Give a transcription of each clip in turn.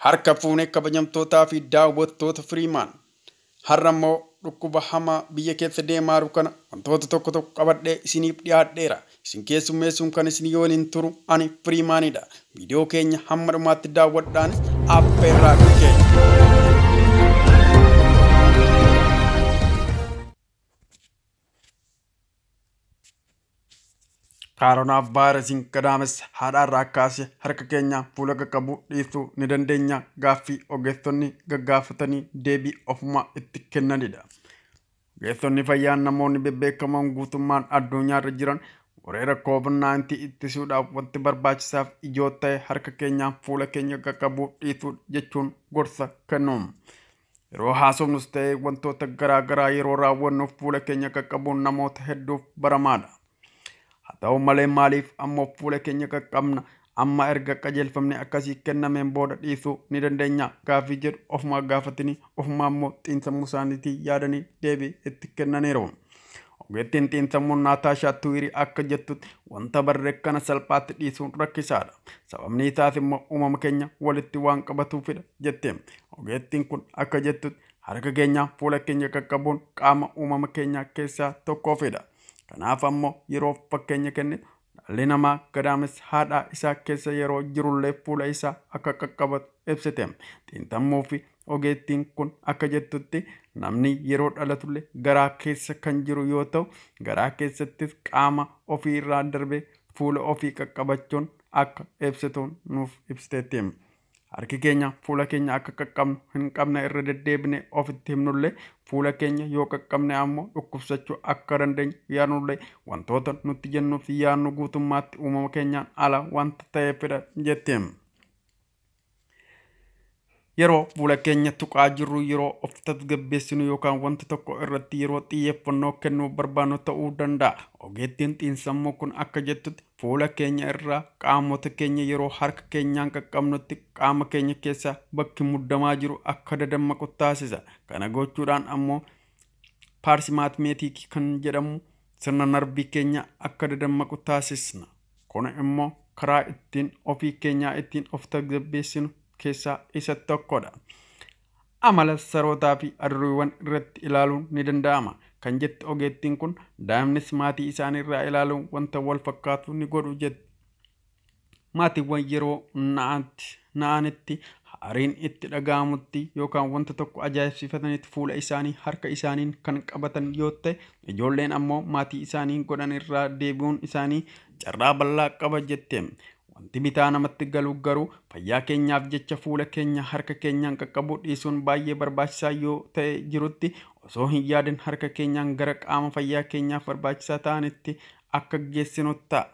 Harka fuunee kabajamtootaa fi daawwattoota Firiimaan har'a immoo dhukkuba hamaa biyya keessa deemaa jiru kana wantoota tokko tokko qabadhee isiniif dhiyaadheera. Isin keessummeessuun kan isin waliin turu ani Firiimaanidha. Viidiyoo keenya hamma dhumaatti daawwadhaanis affeerraa keenya. Kaaroonaa vaayirasiin gadaamessa haadhaarraa kaasee harka keenya fuula qaqqabuu dhiisuu ni dandeenya gaaffii ogeessonni gaggaafatanii deebii ofumaa itti kennanidha. Ogeessonni fayyaa namoonni bebbeekamoon guutummaan addunyaarra jiran weerara COVID-19 ittisuudhaaf wanti barbaachisaaf ijoo ta'e harka keenyaan fuula keenya qaqqabuu dhiisuu jechuun gorsa kennu. Yeroo haasofnus ta'e wantoota garaagaraa yeroo raawwannuuf fuula keenya qaqqabuun namoota hedduuf baramaadha. Haa ta'u malee maaliif ammoo fuula keenya qaqqabna amma erga qajeelfamni akkasii kennameen booda dhiisuu ni dandeenya gaaffii jedhu ofumaa gaafatanii ofumaa immoo xiinsammuu isaaniitii yaadanii deebii itti kennaniiru. Ogeettiin xiinsammuu Naataashaa Tuwiirii akka jettutti wanta barree kana salphaatti dhiisuun rakkisaadha. Sababni isaas immoo uumama keenya walitti waan qabatuufidha jette. Ogeettiin kun akka jettutti harka keenya fuula keenya qaqqabuun qaama uumama keenyaa keessaa tokkoofidha. Kanaaf ammoo yeroo fakkeenya kennitu dhalli namaa gadaamessa haadha isaa keessa yeroo jirullee fuula isaa akka qaqqabatu ibsite. Xiinsammuu fi ogeettiin kun akka jettutti namni yeroo dhalatullee garaa keessa kan jiru yoo ta'u garaa keessattis qaama ofii irraa darbee fuula ofii qaqqabachuun akka ibsitu nuuf ibsiteetti. Harki keenya fuula keenya akka qaqqabnu hin qabne irra deddeebine ofitti himnullee fuula keenya yoo qaqqabne ammoo dhukkubsachuu akka dandeenyu yaadnullee wantoota nutti jennuu fi yaadnu guutummaatti uumama keenyaan ala wanta ta'eefidha jette. Yeroo fuula keenya tuqaa jirru yeroo of tasgabbeessinu yookaan wanta tokko irratti yeroo xiyyeeffannoo kennuu barbaannu ta'uu danda'a. Ogeettiin xiinsammuu kun akka jettutti fuula keenya irraa qaamota keenya yeroo harka keenyaan qaqqabnutti qaama keenya keessa bakki muddamaa jiru akka dadammaqu taasisa. Kana gochuudhaan ammoo paarsimaatimeetikii kan jedhamu sirna narbii keenya akka dadammaqu taasisna. Kun immoo karaa ittiin ofii keenyaa ittiin of tasgabbeessinu keessaa isa tokkodha. Amala sarootaa fi adurreewwan irratti ilaaluun ni danda'ama. Kan jette ogeettiin kun daa'imnis maatii isaanii irraa ilaaluun wanta wal fakkaatu ni godhu jetti. Maatiiwwan yeroo na'anitti aariin itti dhaga'amutti yookaan wanta tokko ajaa'ibsiifatanitti fuula isaanii harka isaaniin kan qabatan yoo ta'e ijoolleen ammoo maatii isaanii godhan irraa deebi'uun isaanii carraa bal'aa qaba jette. Wanti bitaa namatti galu garuu fayyaa keenyaaf jecha fuula keenya harka keenyaan qaqqabuu dhiisuun baay'ee barbaachisaa yoo ta'e jirutti osoo hin yaadin harka keenyaan gara qaama fayyaa keenyaaf barbaachisaa ta'anitti akka geessinu ta'a.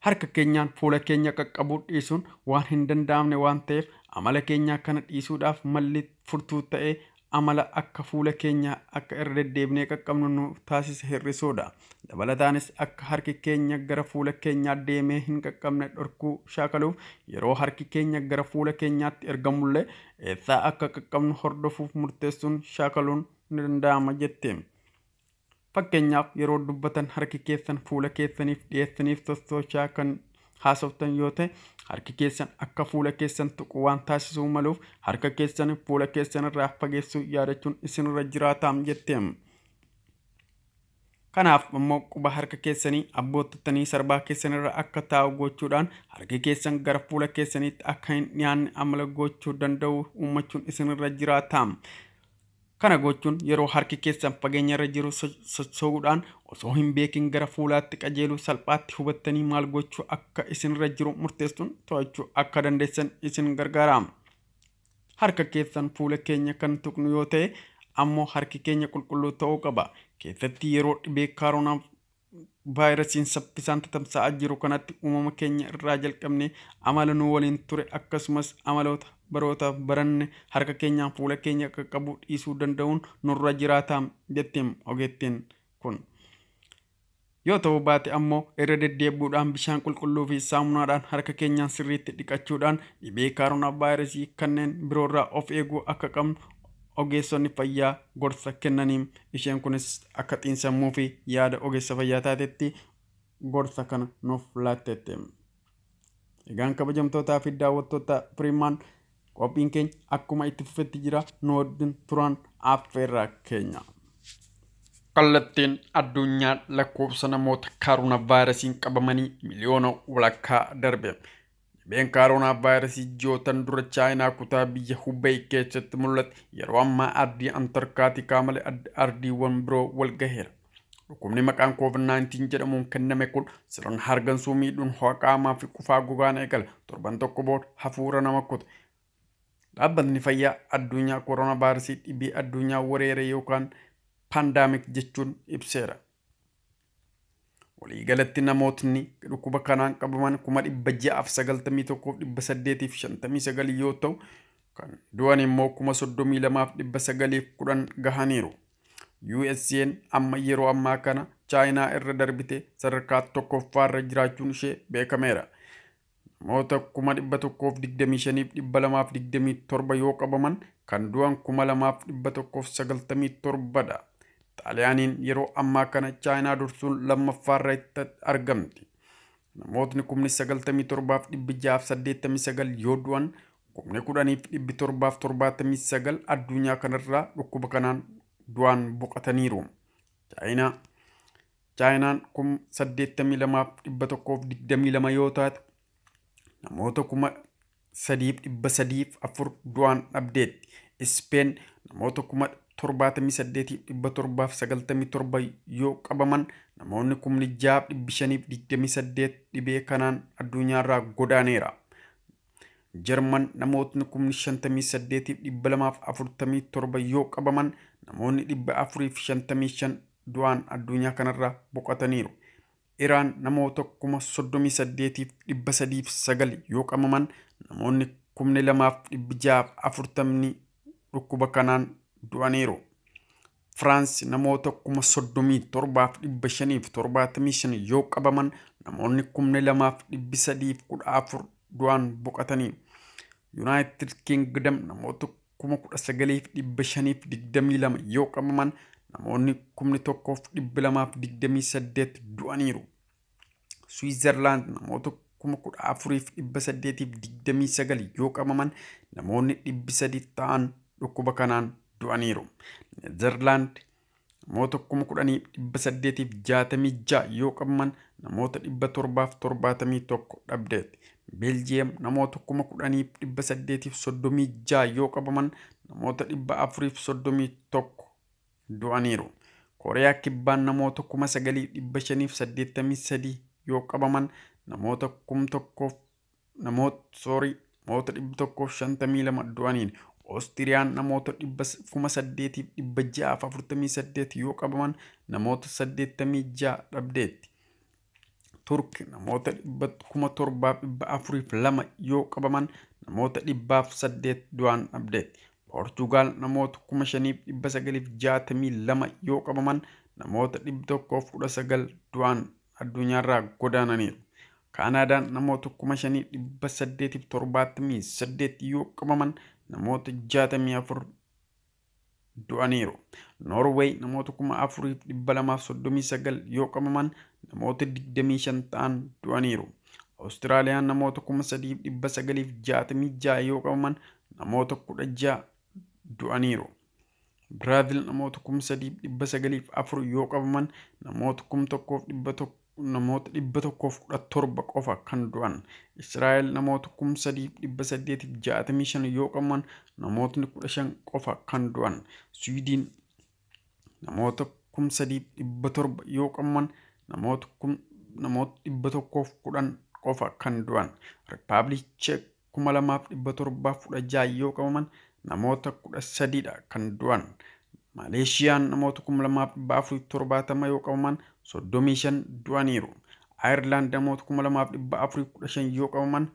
Harka keenyaan fuula keenya qaqqabuu dhiisuun waan hin danda'amne waan ta'eef amala keenyaa kana dhiisuudhaaf malli furtuu ta'ee amala akka fuula keenya akka irra deddeebinee qaqqabnu nu taasisa hir'isuudha. Dabalataanis akka harki keenya gara fuula keenyaa deemee hin qaqqabne dhorkuu shaakaluuf yeroo harki keenya gara fuula keenyaatti ergamullee eessaa akka qaqqabnu hordofuuf murteessuun shaakaluun ni danda'ama jette. Fakkeenyaaf yeroo dubbatan harki keessan fuula keessaniif dhiyeessaniif sosoochaa kan haasoftan yoo ta'e harki keessan akka fuula keessan tuqu waan taasisuu maluuf harka keessan fuula keessan irraa fageessuu yaadachuun isinirra jiraataam jette. Kanaaf immoo quba harka keessanii abboottatanii sarbaa keessan irra akka taa'u gochuudhaan harki keessan gara fuula keessaniitti akka hin dhiyaanne amala gochuu danda'u uummachuun isinirra jiraataam. Kana gochuun yeroo harki keessan fageenya irra jiru socho'uudhaan osoo hin beekin gara fuulaatti qajeeluu salphaatti hubattanii maal gochuu akka isinirra jiru murteessuun to'achuu akka dandeessan isin gargaara. Harka keessan fuula keenya kan tuqnu yoo ta'e ammoo harki keenya qulqulluu ta'uu qaba. Keessatti yeroo dhibee kaaroonaa vaayirasiin saffisaan tatamsa'aa jiru kanatti uumama keenya irraa jalqabne amala nu waliin ture akkasumas amaloota barootaaf baranne harka keenyaan fuula keenya qaqqabuu dhiisuu danda'uun nurra jiraataam jettiin ogeettiin kun. Yoo ta'u baate ammoo irra deddeebi'uudhaan bishaan qulqulluu fi saamunaadhaan harka keenyaan sirriitti dhiqachuudhaan dhibee kaaroonaa vaayirasii kanneen biroorraa of eeguu akka qabnu ogeessonni fayyaa gorsa kennaniin isheen kunis akka xiinsammuu fi yaada ogeessa fayyaa taatetti gorsa kana nuuf laatteetti. Egaan kabajamtootaa fi daawwattoota Firiimaan Qophiin keenya akkuma itti fufetti jira, nu wajjin turan affeerraa keenya. Kallattiin addunyaa lakkoofsa namoota kaaroonaa vaayirasiin qabamanii 1.5 miliyoona darbe. Dhibeen kaaroonaa vaayirasii ji'ootan dura Chaayinaa kutaa biyya Hubei keessatti mul'ate yeroo ammaa ardii Antarkaatikaa malee ardiiwwan biroo wal gaheera. Dhukkubni maqaan COVID-19 jedhamuun kenname kun sirna hargansuu miidhuun ho'a qaamaa fi qufaa gogaan eegala. Torban tokko booda hafuura nama kuta. Dhaabbatni fayyaa addunyaa koronaa vaayirasii dhibee addunyaa weerare yookaan pandemic jechuun ibseera. Waliigalatti namootni dhukkuba kanaan qabaman 691,859 yoo ta'u, kan du'an immoo 32,910 gahaniiru. USA'n amma yeroo ammaa kana Chaayinaa irra darbite sadarkaa tokkoffaarra jiraachuun ishee beekameera. Namoota 125,227 yoo qabaman, kan du'an 2,197dha. Xaaliyaaniin yeroo ammaa kana Chaayinaa dursuun lammaffaarra itti argamti. Namootni 97,689 yoo du'an, 10,779 addunyaa kanarraa dhukkuba kanaan du'aan boqotaniiru. Chaayinaan 82,122 yoo taatu, namoota 3,304 du'aan dhabdeetti. Ispeen namoota 78,797 yoo qabaman, namoonni 6,528 dhibee kanaan addunyaarraa godaaneera. Jarman namootni 58,247 yoo qabaman, namoonni 455 du'aan addunyaa kanarraa boqotaniiru. Iraan namoota 38,309 yoo qabaman, namoonni 2,640 dhukkuba kanaan du'aniiru. Firaans namoota 37,575 yoo qabaman, namoonni 2,314 du'aan boqotaniiru. Yuunaayitid Kingdom namoota 19,522 yoo qabaman, namoonni 1,228 du'aniiru. Swiizerlaand namoota 14,829 yoo qabaman, namoonni 300 ta'an dhukkuba kanaan du'aniiru. Neezerlaand namoota 10,866 yoo qabaman, namoota 771 dhabdeetti. Beeljiyeem namoota 10,836 yoo qabaman, namoota 431 du'aniiru. Kooriyaa Kibbaan namoota 9,583 yoo qabaman, namoota 1,000, namoota, sorry, namoota 152 du'aniin. Oostiriyaan namoota 8,648 yoo qabaman, namoota 86 dhabdeetti. Turk namoota 7,402 yoo qabaman, namoota 108 du'aan dhabdeetti. Poorchugaal namoota 5,962 yoo qabaman, namoota 119 du'aan addunyaarraa godaananiiru. Kaanaadaan namoota 5,878 yoo qabaman, namoota 64 du'aniiru. Noorweey namoota 4,239 yoo qabaman, namoota 25 ta'an du'aniiru. Awustiraaliyaan namoota 3,966 yoo qabaman, namoota 16 du'aniiru. Biraazil namoota 3,904 yoo qabaman, namoota 1,100, namoota 117 qofa kan du'an. Israa'el namoota 3,865 yoo qabaman, namootni 15 qofa kan du'an. Swiidin namoota 3,700 yoo qabaman, namoota 110 qofa kan du'an. Rippaabilik Cheek 2,716 yoo qabaman, namoota 13dha kan du'an. Maleeshiyaan namoota 2,470 yoo qabaman, 35 du'aniiru. Ayirlaand namoota 2,415 yoo qabaman,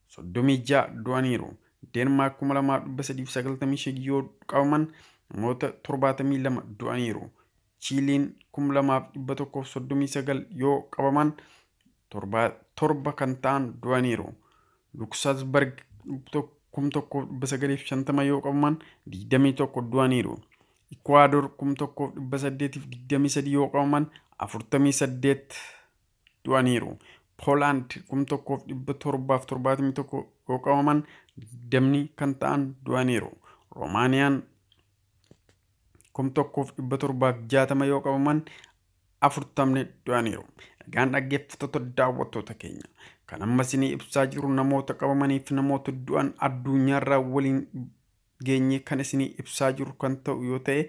36 du'aniiru. Deenmaark 2,395 yoo qabaman, namoota 72 du'aniiru. Chiiliin 2,139 yoo qabaman, torba kan ta'an du'aniiru. Luksambarg 1,950 yoo qabaman, 21 du'aniiru. Ikwaador 1,823 yoo qabaman, 48 du'aniiru. Poolaand 1,771 yoo qabaman 20 kan ta'an du'aniiru. Roomaaniyaan 1760 yoo qabaman 40 du'aniiru. Egaan dhaggeeffattoota daawwattoota keenya kan amma isinii ibsaa jiru namoota qabamanii fi namoota du'an addunyaarraa waliin geenye kan isinii ibsaa jiru kan ta'u yoo ta'e,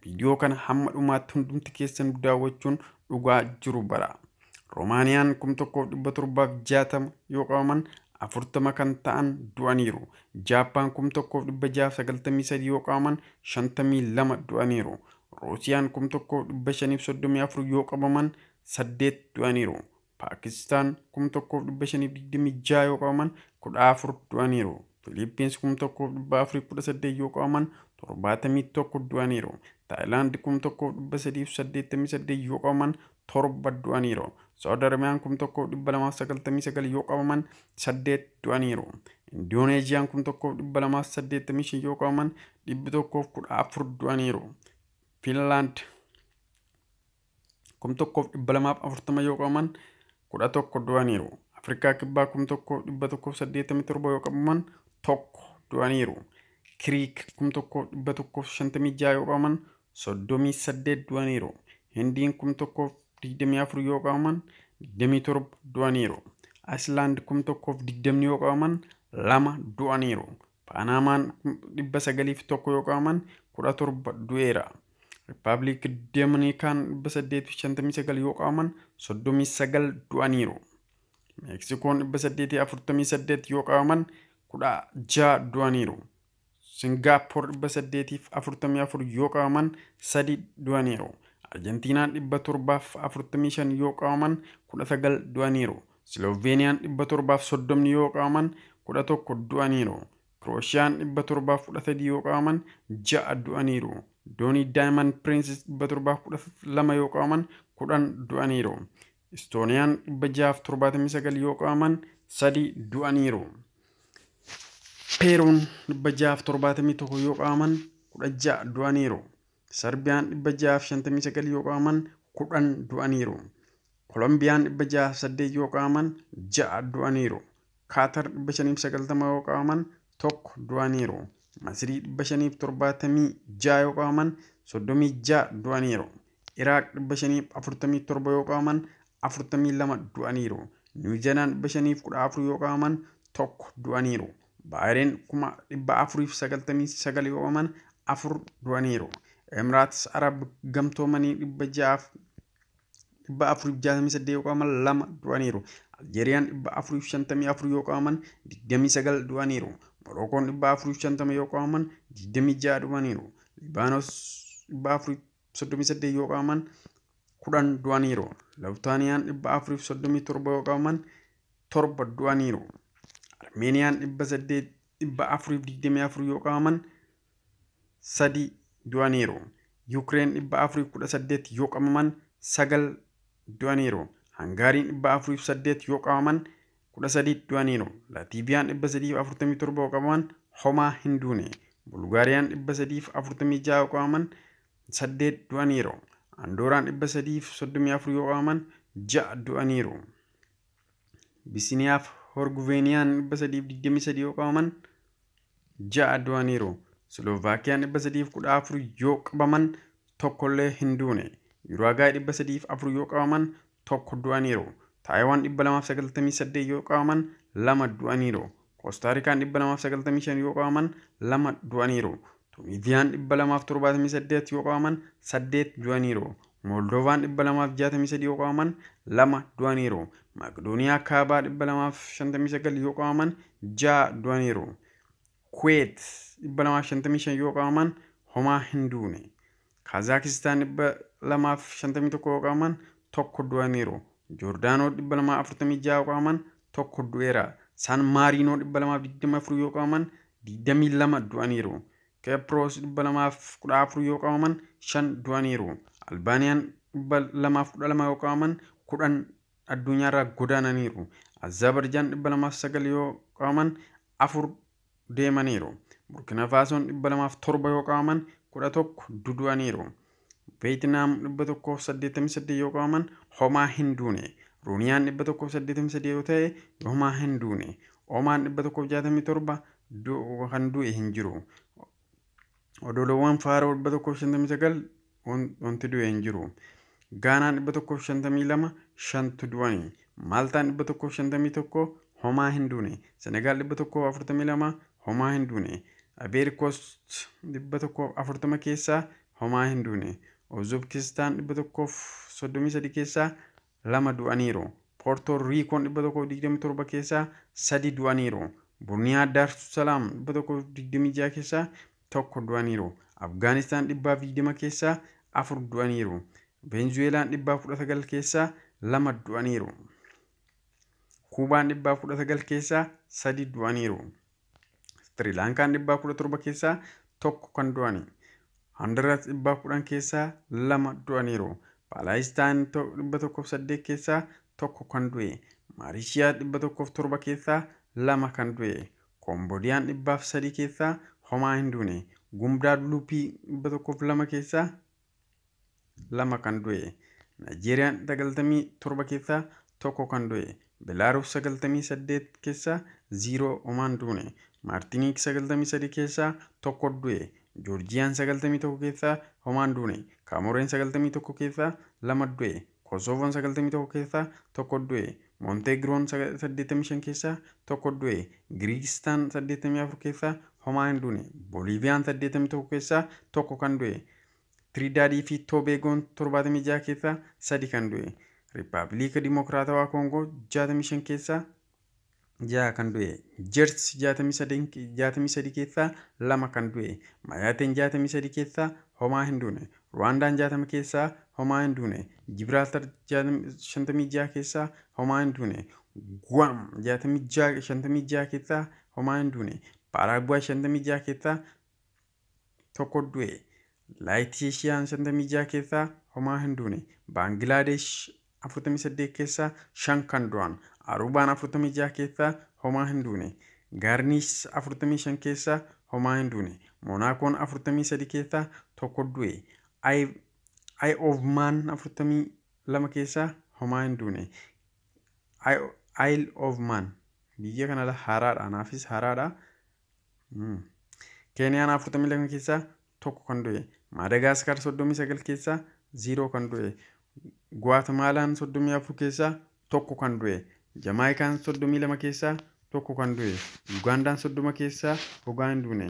viidiyoo kana hamma dhumaatti hundumti keessan daawwachuun dhugaa jiru bara. Roomaaniyaan 1760 yoo qabaman 40 kan ta'an du'aniiru. Jaappaan 1693 yoo qabaman 52 du'aniiru. Ruusiyaan 1534 yoo qabaman 8 du'aniiru. Paakistaan 1526 yoo qabaman 14 du'aniiru. Filiippiins 1418 yoo qabaman 71 du'aniiru. Taayilaand 1388 yoo qabaman 7 du'aniiru. Saawud Arabiyaan 1299 yoo qabaman 8 du'aniiru. Indooneeziyaan 1285 yoo qabaman 114 du'aniiru. Fiinlaand 1240 yoo qabaman 11 du'aniiru. Afrikaa Kibbaa 1187 yoo qabaman 1 du'aniiru. Kiriik 1156 yoo qabaman 38 du'aniiru. Hindiin 1024 yoo qabaman 27 du'aniiru. Ayislaand 1020 yoo qabaman 2 du'aniiru. Paanaamaan 901 yoo qabaman 17 du'eera. Rippaabilik Doominikaan 859 yoo qabaman 39 du'aniiru. Meeksikoon 848 yoo qabaman 16 du'aniiru. Singaappoor 844 yoo qabaman 3 du'aniiru. Arjentiinaan 745 yoo qabaman 19 du'aniiru. Silooveniyaan 730 yoo qabaman 11 du'aniiru. Kiroosiyaan 713 yoo qabaman 6 du'aniiru. Doonii Daayimand Piriinsis 712 yoo qabaman 10 du'aniiru. Istooniyaan 679 yoo qabaman 3 du'aniiru. Peeruun 671 yoo qabaman 16 du'aniiru. Sarbiyaan 659 yoo qabaman 10 du'aniiru. Kolombiyaan 608 yoo qabaman 6 du'aniiru. Kaatar 590 yoo qabaman 1 du'aniiru. Masirii 576 yoo qabaman 36 du'aniiru. Iraaq 547 yoo qabaman 42 du'aniiru. Niwuziilaand 514 yoo qabaman 1 du'aniiru. Baahireen 499 yoo qabaman 4 du'aniiru. Emiraats Arab gamtoomanii 468 yoo qabaman 2 du'aniiru. Aljeeriyaan 454 yoo qabaman 29 du'aniiru. Morookoon 450 yoo qabaman 26 du'aniiru. Libaanos 438 yoo qabaman 10 du'aniiru. Lawtaaniyaan 437 yoo qabaman 7 du'aniiru. Armeeniyaan 424 yoo qabaman 3 du'aniiru. Yuukireen 418 yoo qabaman 9 du'aniiru. Hangaariin 408 yoo qabaman 13 du'aniiru. Laatiiviyaan 347 yoo qabaman homaa hin duune. Bulgaariyaan 346 yoo qabaman 8 du'aniiru. Andooraan 334 yoo qabaman 6 du'aniiru. Bisiniyaaf Horguveeniyaan 323 yoo qabaman 6 du'aniiru. Slovaakiyaan 314 yoo qabaman tokkollee hin duune. Yuraagaay 304 yoo qabaman 1 du'aniiru. Taayiwaan 298 yoo qabaman 2 du'aniiru. Koostaarikaan 295 yoo qabaman 2 du'aniiru. Tuuniziyaan 278 yoo qabaman 8 du'aniiru. Moldovaan 263 yoo qabaman 2 du'aniiru. Maqdooniyaa Kaabaa 259 yoo qabaman 6 du'aniiru. Kuweet 255 yoo qabaman homaa hin duune. Kazaakistaan 251 yoo qabaman 1 du'aniiru. Joordaanoo 246 yoo qabaman 1 du'eera. San Maariinoo 224 yoo qabaman 22 du'aniiru. Keeproos 214 yoo qabaman 5 du'aniiru. Albaaniyaan 212 yoo qabaman 10 addunyaarraa godaananiiru. Azerbaijan 209 yoo qabaman 4 deemaniiru. Burkina Faasoon 207 yoo qabaman 11 dudu'aniiru. Veetinaam 188 yoo qabaman homaa hin duune. Ruuniyaan 183 yoo ta'e homaa hin duune. Omaan 167 kan du'e hin jiru. Odolowwan Faaroo 159 wanti du'e hin jiru. Gaanaan 152 shantu du'ani. Maaltaan 151 homaa hin duune. Senegaal 142 homaa hin duune. Abeerikost 140 keessaa homaa hin duune. Uzbekistaan 133 keessaa 2 du'aniiru. Poortoo Riikoon 127 keessaa 3 du'aniiru. Burniyaa Daarsalaam 126 keessaa 1 du'aniiru. Afgaanistaan 120 keessaa 4 du'aniiru. Veenzuweelaan 119 keessaa 2 du'aniiru. Kuubaan 119 keessaa 3 du'aniiru. Sirilaankaan 117 keessaa 1 kan du'ani. Honduras 110 keessaa 2 du'aniiru. Paalaayistaan 108 keessaa 1 kan du'e. Maarishiyaa 107 keessaa 2 kan du'e. Koomboodiyaan 103 keessaa homaa hin duune. Gumdaad Luupii 102 keessaa 2 kan du'e. Naayijeeriyaan 97 keessaa 1 kan du'e. Belaaruus 98 keessaa 0 homaa hin duune. Maartiniik 93 keessaa 1 du'e. Joorjiyaan 91 keessaa homaa hin duune. Kaamoreen 91 keessaa 2 du'e. Kosovoon 91 keessaa 1 du'e. Moonteegiroon 85 keessaa 1 du'e. Giriikistaan 84 keessaa homaa hin duune. Booliiviyaan 81 keessaa 1 kan du'e. Tiridaadii fi Toobeegoon 76 keessaa 3 kan du'e. Riippaabilika Dimokiraatawaa Koongoo 65 keessaa 6 kan du'e. Jeersi 63 keessaa 2 kan du'e. Mayaateen 63 keessaa homaa hin duune. Ruwaandaan 60 keessaa homaa hin duune. Jibraaltar 56 keessaa homaa hin duune. Guam 56 keessaa homaa hin duune. Paaraaguwaay 56 keessaa 1 du'e. Laayitiishiyaan 56 keessaa homaa hin duune. Baangilaadesh 48 keessaa 5 kan du'an. Aruubaan 46 keessaa homaa hin duune. Gaarniis 45 keessaa homaa hin duune. Moonaakoon 43 keessaa 1 du'e. Isle of Man 42 keessaa homaa hin duune. Isle of Man biyya kana haaraadha. Anaafis haaraadha. Keeniyaan 42 keessaa 1 kan du'e. Maadagaaskar 39 keessaa 0 kan du'e. Guwaatemaalaan 34 keessaa 1 kan du'e. Jamaayikaan 32 keessaa 1 kan du'e. Ugaandaan 30 keessaa homaa hin duune.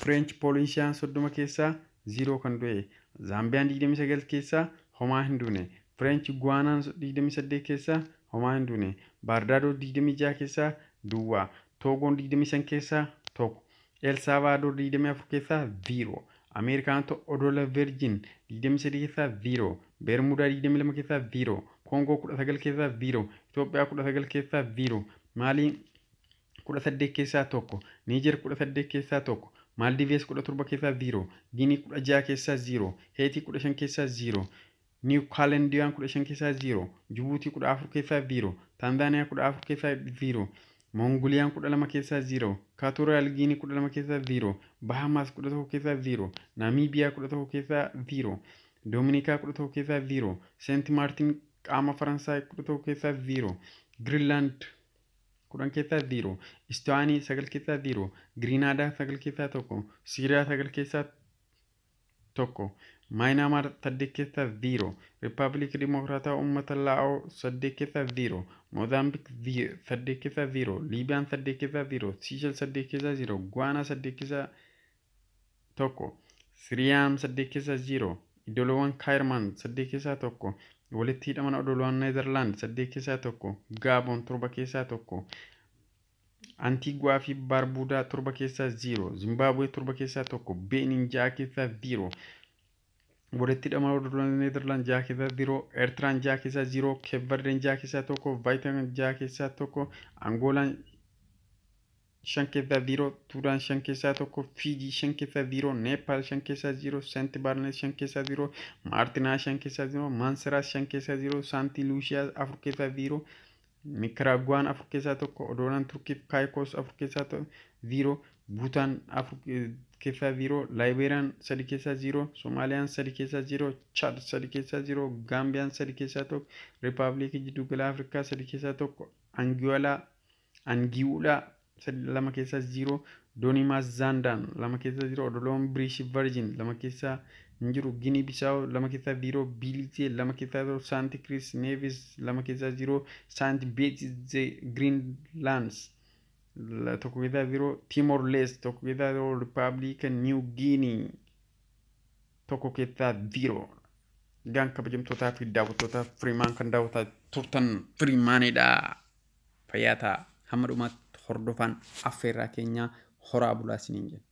Fireench Poolinishiyaan 30 keessaa 0 kan du'e. Zaambiyaan 29 keessaa homaa hin duune. Fireench Guwaanaan 28 keessaa homaa hin duune. Baardaadoo 26 keessaa duwwaa. Toogoon 25 keessaa 1. El Salvaadoor 24 keessaa 0. Ameerikaanota Odola Virgin 23 keessaa 0. Bermudaa 22 keessaa 0. Koongoo 19 keessaa 0. Itoophiyaa 19 keessaa 0. Maalii 18 keessaa 1. Niijer 18 keessaa 1. Maaldiivees 17 keessaa 0. Giinii 16 keessaa 0. Heetii 15 keessaa 0. Niiw Kaalendiyaan 15 keessaa 0. Jibuutii 14 keessaa 0. Taanzaaniyaa 14 keessaa 0. Moongoliyaan 12 keessaa 0. Kaatooriyaal Giinii 12 keessaa 0. Bahamaas 11 keessaa 0. Naamiibiyaa 11 keessaa 0. Doominikaa 11 keessaa 0. Seent Maartin qaama Faransaay 11 keessaa 0. Giriinlaand 10 keessaa 0. Istuwaanii 9 keessaa 0. Giriinaadaa 9 keessaa 1. Siiriyaa 9 keessaa 1. Maayinaamaar 8 keessaa 0. Riippaabilikii Dimokiraatawaa Uummata Laa'oo 8 keessaa 0. Moozaambiik 8 keessaa 0. Liibiyaan 8 keessaa 0. Siishel 8 keessaa 0. Guwaanaa 8 keessaa 1. Siriyaam 8 keessaa 0. Iddoolowwan Kaayirmaan 8 keessaa 1. Walitti hidhaman odolowwan Neezerlaand 8 keessaa 1. Gaaboon 7 keessaa 1. Antiguwaa fi Baarbuudaa 7 keessaa 0. Zimbaabuwee 7 keessaa 1. Beenin 6 keessaa 0. Walitti hidhama odolowwan Neezerlaand 6 keessaa 0. Eertiraan 6 keessaa 0. Keepverdeen 6 keessaa 1. Vaayitaamin 6 keessaa 1. Angoolaan 5 keessaa 0. Tuudaan 5 keessaa 1. Fiijii 5 keessaa 0. Neepaal 5 keessaa 0. Seent Baarnes 5 keessaa 0. Maartinaa 5 keessaa 0. Maanseraas 5 keessaa 0. Saantii Luushiyaa 4 keessaa 0. Nikaraaguwaan 4 keessaa 1. Odolaan Turkiif Kaayikoos 4 keessaa 0. Buutaan 4 keessaa 0. Laayibeeriyaan 3 keessaa 0. Soomaaliyaan 3 keessaa 0. Chaad 3 keessaa 0. Gaambiyaan 3 keessaa 1. Riippaabilikii Jiddugala Afrikaa 3 keessaa 1. Angiyoolaa Angiwulaa 2 keessaa 0, Doonimaas Zaandaan 2 keessaa 0, Odoloon Biriish Virgin 2 keessaa hin jiru, Ginii Bisaawu 2 keessaa 0, Biilizee 2 keessaa 0, Saanti Kiriis Neevis 2 keessaa 0, Saanti Beetizee Giriinlaands 1 keessaa 0, Tiimoor Leest 1 keessaa 0, Rippaabilika Niiw Giinii 1 keessaa 0. Egaan kabajamtootaa fi daawwattoota Firiimaan kan daawwataa turtan Firiimaanidha. Fayyaa ta'a. Hamma dhumaatti hordofaan affeerraa keenyaa horaa bulaa isiniin jenna.